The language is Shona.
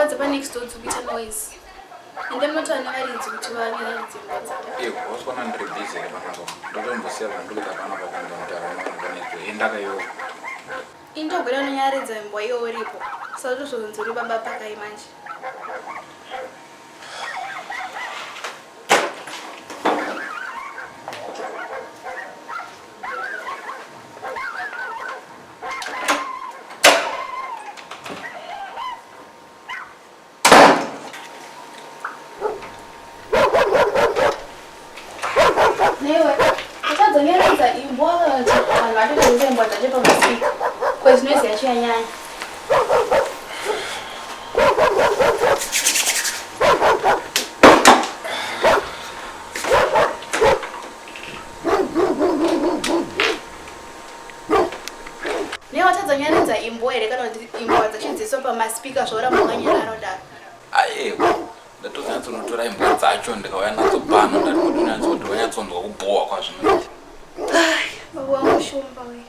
dzepanext door dziri kuita noise. Ende munotaura nevaridzi kuti vanyaradze imbwa dzavo. Iwe waswana ndiri busy here panapa? Ndotombosiya zvandiri kuita panapa kuenda kutaura nevanhu panext door. Endaka iwewe. Indogwira unonyaradza imbwa iwe uripo. Saka tozonzi uri baba pakai manje. Newe, uchadzonyeredza imbwa kana kuti vanhu vatotoisa imbwa dzacho pamasika kwezi noise yacho yanyanya. Nei watadza nyaradza imbwa here kana kuti imbwa dzacho dziiswa pamaspeaker zvauramba wakanyarara kudaro? Ayewa, ndatozonyatsonotora imbwa dzacho ndikauya nadzo pano ndati kuti unyatsoti wanyatsonzwa kubhowa kwazvinoita. Ai, baba wangu shumba uyu.